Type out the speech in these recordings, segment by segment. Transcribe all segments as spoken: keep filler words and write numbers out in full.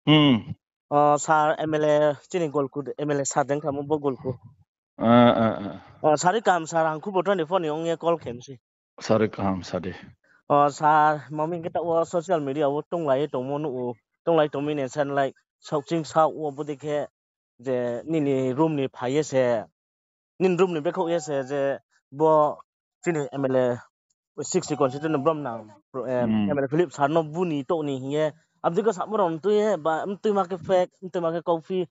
Hmm. O, sir, M L A, chini Golku, M L A sir deng khamo bo Golku. Ah, ah, ah. O, sari kaham sir, ang khubo twenty four ni ong ye call khe mi se. Sari kaham sadi. O, sir, mami khe taoh wo social media wo tonglai ye tongmo nuh ou, tonglai tongmi ni sen lai, saohching saoh wo bodei khe je nini room ni phai ye se, nini room ni bekhouh ye se je bo chini M L A sixty constituency ni brom nang, pro-, em, Hmm. M L A Philip sir no buni touh ni hing ye, abdi ko samo rao mtui ye, ba mtui ma khe fake, mtui ma khe copy,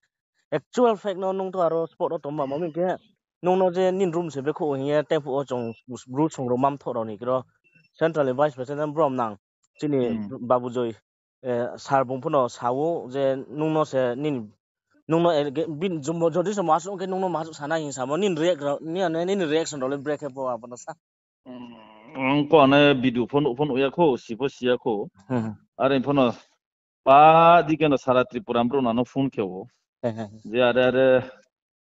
actual fake no nung to aro spot wo tongba mami khe, nung no je nini room se bekhouh hing ye, tei phuh wo chung bru song rao mam thoh rao ni kro, Central ni Vice President brom nang, chini Hmm. Babu Joy, eh, sir bung pho no sa ou je nung no se nini, nung no, eh, ge-, bin, jumbo, jodi se masu khe nung no masu sana hing samo, nini react rao, nini, nini reaction rao le bre khe bo abo no sa. Hmm, ang ko ane video phone, phone ya kho, si pho si ya kho. Hmm. Are phone pa di khe no sara Tripura bro nano phone khe ou. Hmm, hmm, hmm. Je are are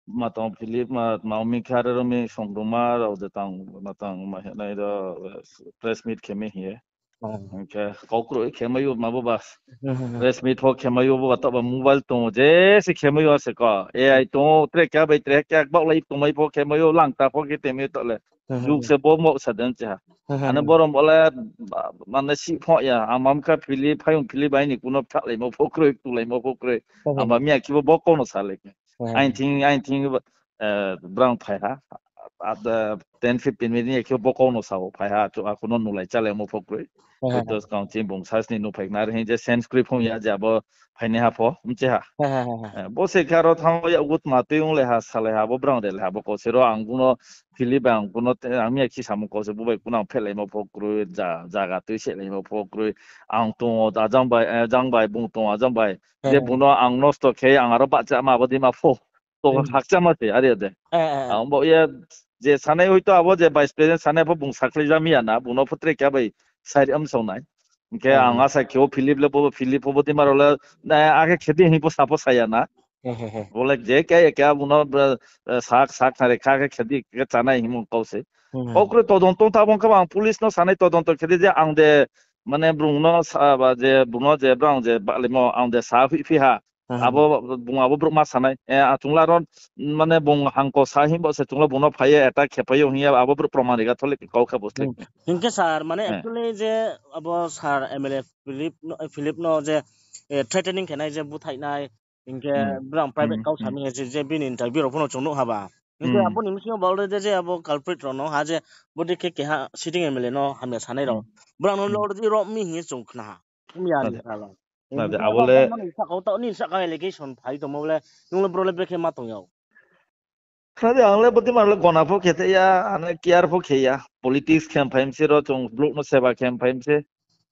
matang Philip ma, ma umi khe are ro mi songruma rao je tang, matang ma hing nai ro, eh, press meet khe mi hing ye. Hmm. Hing khe kau kroi khe mai ou ma bo ba. Hmm, hmm, hmm. Press meet pho khe mai ou bo ba, taoh ba mobile tong ou, je se khe mai ou se ko. A I tong ou, tre kya bai tre kya baoh lai tong mai pho khe mai ou, langta pho khe te mi taoh le. Hmm, hmm, Jug hmm. se bo mo sa den che ha. Hmm, hmm, Ane hmm. borom bo le, ba, mane si pho ya, ang mam kha Philip, phayung Philip bai ni kuno phahlaimo pho kroi, ktulaimo pho kroi. Hmm, hmm, Ang ba hmm. miya khe bo bo kau no sa le khe. Hmm, hmm, Aini hmm. thing, aini thing, eh, brang phai ha. At, eh, ten fifteen minute ni khe bo kau no sa ou phai ha, chu akhuno nulai chalaimo pho kroi. Hmm, hmm, Hoito hmm. skang chini bung sasni nuh phai khna re hing je sense kroi phung ya je abo phainai ha pho, mche ha. Hmm, hmm, hmm, hmm. Eh, bo se khe aro thanng ya gut ma tui ong le ha, sa le ha, bo brang re le ha, bo kau se ro ang kuno Philip bai ang kuno te, ang miya khe samo kau se bo bai kuno ang phehlaimo pho kroi, ja-, jaga tui sehlaimo pho kroi. Ang tong ou, ajang bai, eh, jang bai, bung tong ou, ajang bai. Je Hmm. bung no ang nosto khe, ang aro bahcha ma abo dima pho. To Hmm. hakcha ma se, are de. Eh, eh, eh. Ang bo ye, je sanai hoito abo je vice president sanai pho bung sakhlai ja miya na, bung no pho tre kya bai sari am song nai. Hing khe Hmm, ang hmm. asa khe o Philip le bo, Philip pho bo dima rao le, na, akhe khe di hing pho sa pho sa ya na. Hmm, hmm, hmm. Bo le je kya ya kya bung no, eh, eh, sak, sak na re kha khe khe di khe chanai hingmo kau se. Hmm, hmm. Kau kroi todonto tha bung khe ang police no sanai todonto khe di je ang de, mane brung no sa ba je, brung no je brang je bahlaimo ang de sa hoihphi ha. Hmm, hmm. Abo bung abo brouh ma sanai. Eh, achung la ro, mane bung hangko sa hing bo se chung la bung no phai ye attack khe phai ou hing ye abo brouh proman riga thole kau khe bo slek. Hmm. Hing khe sir, mane Eh. actually je abo sir M L A Philip no, Philip no je, eh, threatening khe nai je búthaih nai, hing khe Hmm. brang private Hmm. kau Hmm. sami hing ye je, je bini interview rao pho no chung nuh ha ba. Hing khe Hmm. abo ni bsing yo ba already je abo culprit rao no ha je bodei khe keha sitting M L A no hamya sanai rao. Hmm. Brang no Hmm. already rom mi hing ye chung khna ha. Miya ni Nade. sala. Nade, Hing khe abo abo le mani sahka wo taoh ni sahka allegation phai tongmo le, nung le bro le brekhe ma tong ya ou. Nade, ang le bodei ma le gona pho khe te ya, ane care pho khe ya. Politics khe phai mse ro chung brouh no seba khe phai mse.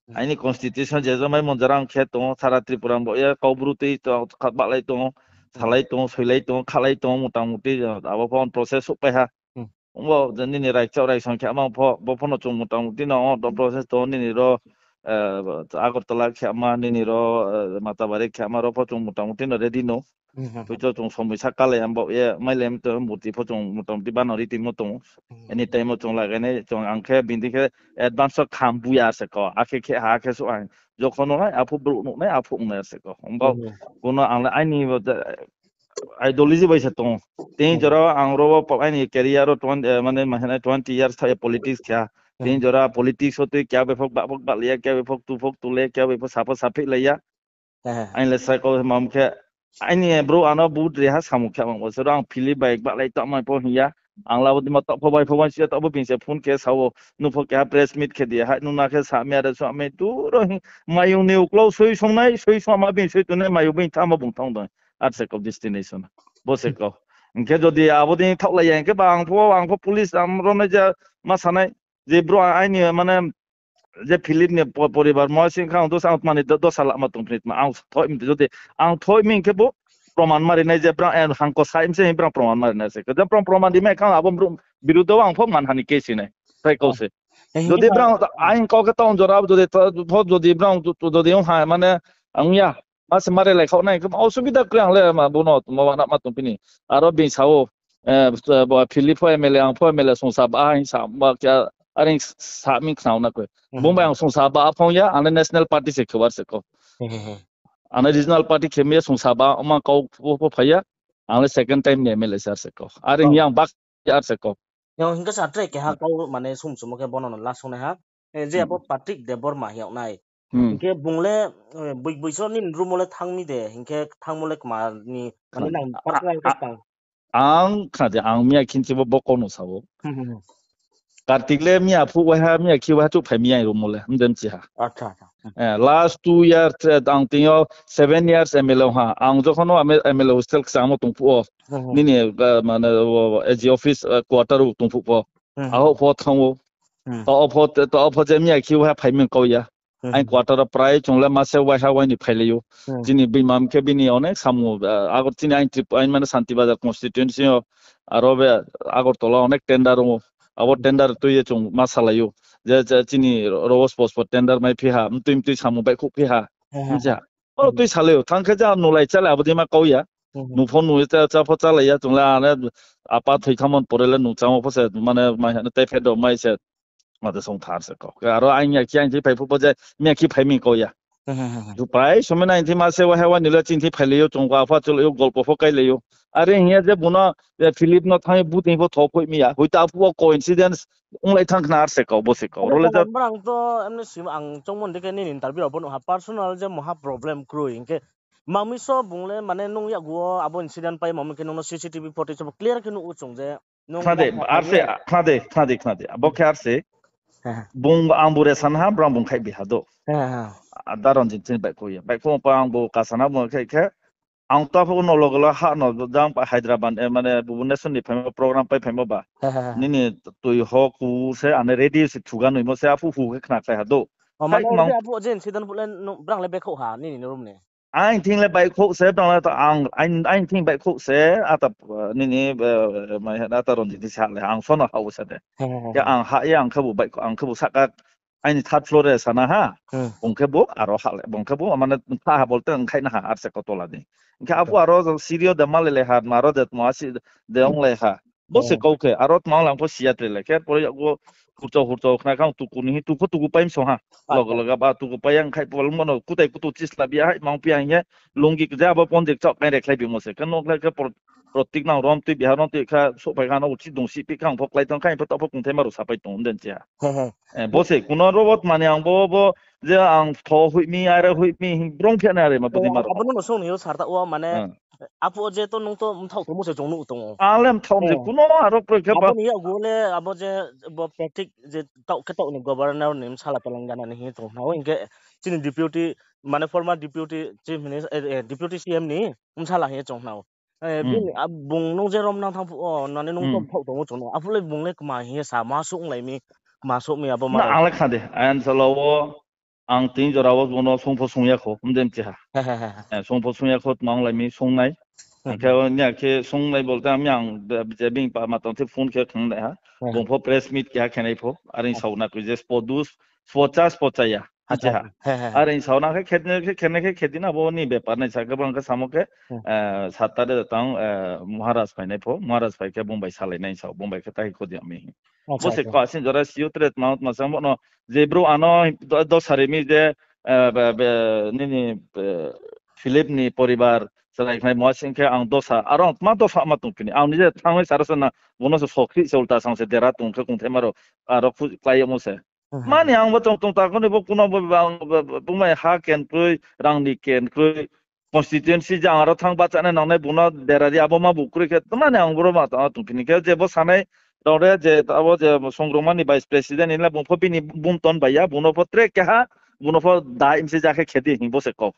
Hmm. Aini constitution je jomai monjora ang khe tong ou, sara Tripura bo ya kau bru tui tong, kha bahlai tong ou, Hmm. salai tong ou, soilai tong ou, khalai tong ou, motamuti, abo pho process souhpai ha. Hmm. Bo je nini raikchak raisong khe ma pho, bo pho no chung motamuti no, o, do process tong ou, nini ro, eh, Agartala khe ma, nini ro, eh, Matabari khe ma, ro pho chung motamuti no ready no. Hmm, hmm, hmm. Poito chung somoi sa kalai am bo ye, mailai am to murti pho chung motamuti bano riti mo tong ou. Hmm. Anytime o chung lagai nai, chung ang khe bini khe advance o kham buya se ko, akhe khe ha khe suh ang. Jokhon nuh nai, aphuh brouh nuh nai, aphuh ong nai se ko. Himba Hmm. kuno ang le aini bo je, ideology bai se tong ou. Tini Hmm. jora ang ro wo pa-, aini career ro twenty, eh, mane ma hing nai twenty years tha ye politics khe ha. Tini Hmm. jora politics o tui kya bai phok ba phok ba le ya, kya bai phok tu phok tu le, kya bai phok sa phok sa phik le ya. Eh. Aini le sa kau mam khe, aini brouh ano vote ri ha samung khe mang bo se ro ang Philip bai ba lai tongmai pho hing ya. Ang la bo dima taoh pho bai pho bai si ya, taoh pho bini se phone khe sa wo, nung pho keha press meet khe di, hai nung na khe sa mi are sa mi tu ro hing, mayung ni uklau soi song nai, soi song ma bini soi tu nai, mayung bini thamo bung thang dong. Ar se kau destination. Bo se kau. Hing khe jodi abo dei thaoh lai ya, hing khe ba ang pho, ang pho police ang ro nai je ma sanai, je brouh aini mane, je Philip ni po-, poribar mo sing kha, ang dos, ang mani do-, dosa lama tong phini tma, ang thoi mi, jodi ang thoi mi hing khe bo proman ma ri nai je brang, eh, hangko sai mi se hing brang proman ma ri nai se. Khe je brang proman ri mai kha, abo brouh birudho ang pho manhani case nai. Sai kau se. Eh, hing khe jodi brang, aini kau khe tong jora, jodi tho, jodi brang, jodi ong ha, mane, ang ya, ma se ma re lai khau nai, khe osubida kroi ang le, ma, bo no, ma, ma, ma tong phini. Aro bini sa ou, eh, bo Philip pho M L A, ang pho M L A songsa ba, hing sa, ba kya, are sa mi khna ou na koi. Hmm. Bung bai ang songsa ba phong ya, ang le National Party se khe war se kau. Hmm, hmm, hmm. Ang le regional party khe mi ya, sung saba ongma kau pho phai ya. Ang le second time ni M L A se ar se kau. Are hing ye ang bak ar se kau. Hing khe sa tre keha kau mane sumsumo khe bono no last ong nai ha. Je abo Patrick Debbarma hing yag nai. Hing khe bung le boi boi so nini room wo le thanng mi de, hing khe thanngmo le kma ni, mane nang personal khe tang. Ang khna di, ang miya khin chibo bo kau no sa ou. Kartik le miya phuh waiha, miya khi waiha chouh phai mi ya room wo le, mdem chi ha. Last two years, ang tini yo seven years M L A ong ha. Ang jokhon no M L A hostel kchamo tong phuh wo, nini, mane, A G office, quarter wo tong phuh pho, aho pho thanng ou. Taoh pho je miya khi waiha phai mi kau ya. Aini quarter wo prai chung le mase waiha wai ni phailai ou. Chini bimam khe bini onek samung, agor chini aini Trip-, aini mane Santi Bazar constituency yo, aro be Agartala onek tender ong ou. Abo tender tui ye chung ma salai ou. Je, je chini ro wo spos pho tender mai phi ha, mtui mtui samung baihkhouh phi ha. Mja. Oro tui salai ou, thanng khe ja nulai chálai abo dei ma kau ya. Nung pho nung ye chá, chá pho chálai ya, chung le ane apa thoi thanngmo pore le nung chámo pho se, mane, mai hano tai phet rao mai se, mate song thar se kau. Aro aini ya khi aini thing phai phuh pho je, miya khi phai mi kau ya. Prai somoi na aini thing mase waiha wai ni le chini thing phailai ou, chung apha chulai ou, golpo pho kailai ou. Are hing ye je bung no, Philip no thanng ye bu thing pho tho phoih mi ya. Hoito aphuh wo coincidence onglai thanng khna ar se kau, bo se kau. Ro le ja brang to emne sim ang choungmo ni dei khe nini interview rao bo nuh ha personal je moha problem kroi hing khe. Mami so bung le mane nung yakgu wo abo incident pai mami khe nung no C C T V footage bo clear khe nuh ou chung je. Khna de, ar se, khna de, khna de, khna de. Bo khe ar se. Bung ang bu re san ha, brang bung khaih bi ha do. Da Ranjit chini baihkhouh ye. Baihkhouh pa ang bu kasana bung khe khe. Ang to aphuh no loge lo ha no jang pa Hyderabad, mane Bhubaneswar ni phaimo program pai phaimo ba. Nini tui ho ku se ane ready se thuga noimo se aphuh hu khe khna khlai ha do. Mane aphuh je incident phuh le brang le baihkhouh ha nini room ni. Aini thing le baihkhouh se, brang le ang, aini thing baihkhouh se, ata, nini, mai ha, ata Ranjit ni sa le, ang so no ha wo sa de. Khe ang ha ye, ang khebu baihkhouh, ang khebu sahka, aini third floor re sana ha. Bung khebu, aro ha le, bung khebu, mane, tha ha bolte, ang khaih na ha, ar se kau tola di. Hing khe aphuh aro sirio de malele ha, maro de, tma si de onglai ha. Bo se kau khe, aro tma lang pho siya tre le, khe pore yakgu hurchao hurchao khna khe ang tuku ni hi, tuku tuku pai msong ha. Loge loge ba tuku pai yang khaih pho lungmo no kutai kutu chisla bi ya hai, mang pi ya hing ye, lungi je abo ponjik chaoh kai rekhlai bimo se. Khe nung khlai khe por-, protik nang rom tui biha rom tui kha, souhphai kha no uchih dong si pi kha ang pho klái tong kha, ang pho taoh pho kungthaima rao sapai tong den chi ha. Bo se kuno robot mani ang bo, bo, je ang tho hoih mi, are hoih mi, hing brong phi nai are ma bodi ma rao. Abo no song ni yo sar ta wo mane, aphuh je to nung to mthaoh tongmo se chung nuh tong ou. Ang le mthaoh je kuno aro kroi khe ba. Abo ni yakgu le abo je bo Patrick je taoh khe taoh ni governor ni bsala Telangana ni hing ye chung khna ou, hing khe chini deputy, mane former deputy chief minister, deputy C M ni bsala hing ye chung khna ou. Bini, bung nung je romnang thanng phuh wo, nani nung to mthaoh tongmo chung nuh. Aphuh le bung le kma hing ye sa, ma souh onglai mi, kma souh mi abo ma. Ang le khna de, ang sala wo, ang tini jora wo bung no sung pho sung ya kho, mdem chi ha. Sung pho sung ya kho, tma onglai mi sung nai. Ang khe ni ya khe sung nai bolte ang mi ang je bini pa ma tong the phone khe khang nai ha. Bung pho press meet keha khe nai pho, are sao na koi je spo dus, spo cha, spo cha ya. Are sao na khe khe, khe, khe, khe di na bo ni bepar nai sa khe bang khe samo khe, Saturday tang, Maharaj phai nai pho, Maharaj phai khe bung bai salai nai sao, bung bai khe tai kho di mi. Bo se kau asin jora si yo tre tma, tma sa bo no, je brouh ano do-, dosa ri mi je, nini, Philip ni poribar, chrai khnai mo asing khe ang dosa, aro ang tma dosa ma tong phini, ang ni je thanng nai saro se na, bo no se sokri se ulta sang se dera tong khe kungthaima rao, aro klái yagmo se. Mani ang bo tong tong ta kho ni bo kuno bo, bo, bo, bo mai ha ken kroi, rang ni ken kroi, constituency je ang aro thanng bahcha nai nangnai bung no dera di abo ma bu kroi khe, mani ang boro ma tong phini khe je bo sanai rao re je abo je songrongma ni vice president ni le bung pho bini bumton bai ya, bung no pho tre keha, bung no pho dai mse ja khe khe di hing bo se kau.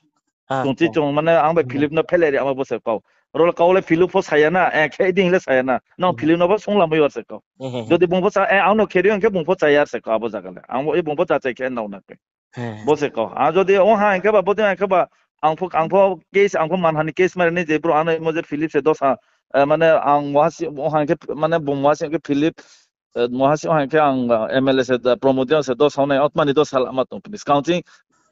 Chung chi chung mane ang bai Philip no phelai ri ama bo se kau. Ro le kau le Philip pho sa ya na, khe di hing le sa ya na. Nang Philip no pho sunglamai ar se kau. Jodi bung pho sa, ang no khe ri hing khe bung pho cha ya ar se kau abo zaga le. Ang bo, bung pho cha chai khe nrao na khe. Bo se kau. Ang jodi ong ha hing khe ba, bo dei hing khe ba, ang pho, ang pho case, ang pho manha ni case mari nai je brouh ano imo je Philip se dosa, mane ang mohasi ong ha hing khe, mane bung mohasi ong khe Philip, mohasi ong ha hing khe ang, M L A se, Pramod Reang se dosa ong nai, otmani dosa lama tong phini. Skang ching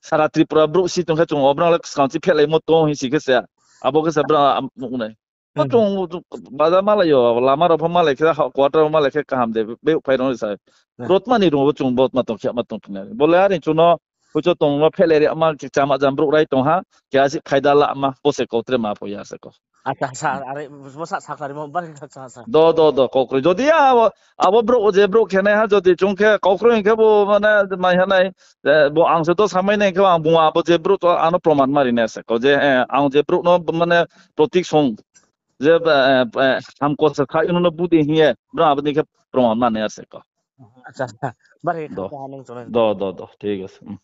sara Tripura brouh si tong khe chung obrang le skang ching phehlaimo tong hing si khe se, abo khe se brang, nai. Bo chung bazar malai yo, lama rao pho malai khe, quarter rao malai khe kaham de, beuh phai rao sa. Rotma ni rung bo chung bo tma tong khe ma tong phina. Bo le are chung no, Hoicho tong no phehlai ri ma, khe chama jam brouh rai tong ha, khe asi phaida la ma, bo se kau tre ma pho ya se kau. Acha, sa, are, bo sa, sakhnarimo, bari kha sa, sa. Do, do, do, kau kroi. Jodi abo, abo brouh, je brouh khe nai ha, jodi chung khe kau kroi hing khe bo, mane, mai ha nai, eh, bo ang se do samai nai khe ang bung abo je brouh to ano proman ma ri nai se kau. Je, eh, ang je brouh no, mane, protik song, je, eh, eh, hamko se kha, ino no budi hing ye, bro, abo ni khe proman ma nai se kau. Acha, bari kha Do. Sa, nung chonai. Do, do, do, thik ase. Hmm.